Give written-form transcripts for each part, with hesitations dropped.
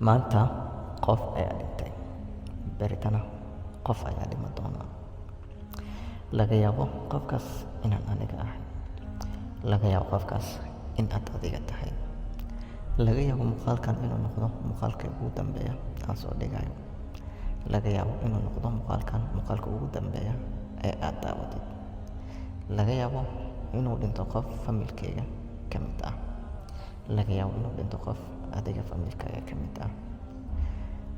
Maanta qof ayaa dhintay, beritana qof ayaa dhiman doona. Laga yaabo qofkaas inaan aniga ahay, laga yaabo qofkaas in aad adiga tahay, laga yaabo muuqaalkan inuu noqdo muuqaalka ugu dambeeya aan soo dhigayo, laga yaabo inuu noqdo muuqaalkan muuqaalka ugu dambeeya ee aad daawatid, laga yaabo inuu dhinto qof familkeyga ka mid ah, laga yaabo inuu dhinto qof adiga familkaaga ka mid ah.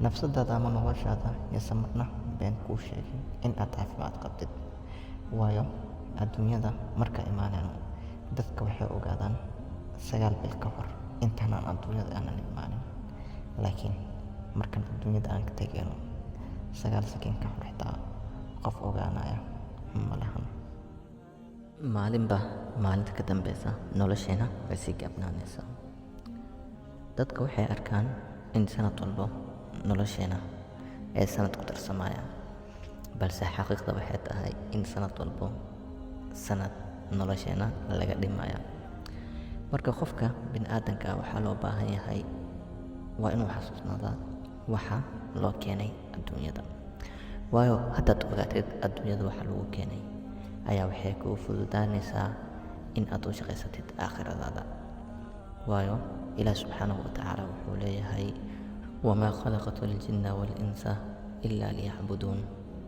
Nafsadaada ama noloshaada yaysan marna been kuu sheegin in aad caafimaad qabtid, waayo adduunyada marka imaanayno dadka waxay ogaadaan 9 bil ka hor intaanaan adduunyada aanan imaanin, laakiin markaan adduunyada aan ka tegayno 9 second ka hor xitaa qof ogaanaya ma lahan. Maalinba maalinta ka dambeysa nolosheena way sii gaabnaanaysaa. Dadka waxay arkaan in sanad walbo nolosheena ay sanad ku darsamayaan, balse xaqiiqda waxay tahay in sanad walbo sanad nolosheena laga dhimaya. Marka qofka bini'aadanka ah waxaa loo baahan yahay waa inuu xasuusnaadaa waxa loo keenay adduunyada, waayo haddaad ogaatid adduunyada waxa lagu keenay ayaa waxay kuu fududaanaysaa in aad u shaqaysatid aakhiradaada. Waayo Ilaah subxaanahu wa tacaala wuxuu leeyahay: "وما خلقت الجن والإنس إلا ليعبدون"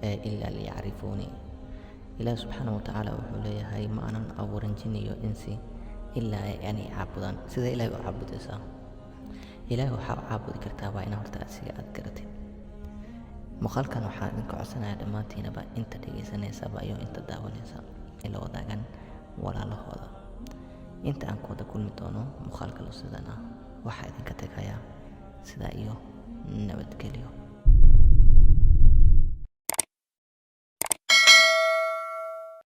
ee "إلا ليعرفوني". Ilaah subxaanahu wa tacaala wuxuu leeyahay: ma aanan abuurin jin iyo insi ilaa ay ani caabudaan. Sida Ilaahay u caabudaysaa? Ilaahay waxaa u caabudi kartaa waa inaa horta asiga aad garatid. Muuqaalkan waxaan idinka codsanayaa dhammaantiinaba, inta dhegaysanaysaba iyo inta daawanaysa, ay la wadaagaan walaalahooda. Inta aan ku wada kulmi doono muuqaalka sidan ah, waxaa idinka tegayaa sidaa iyo nabadgelyo.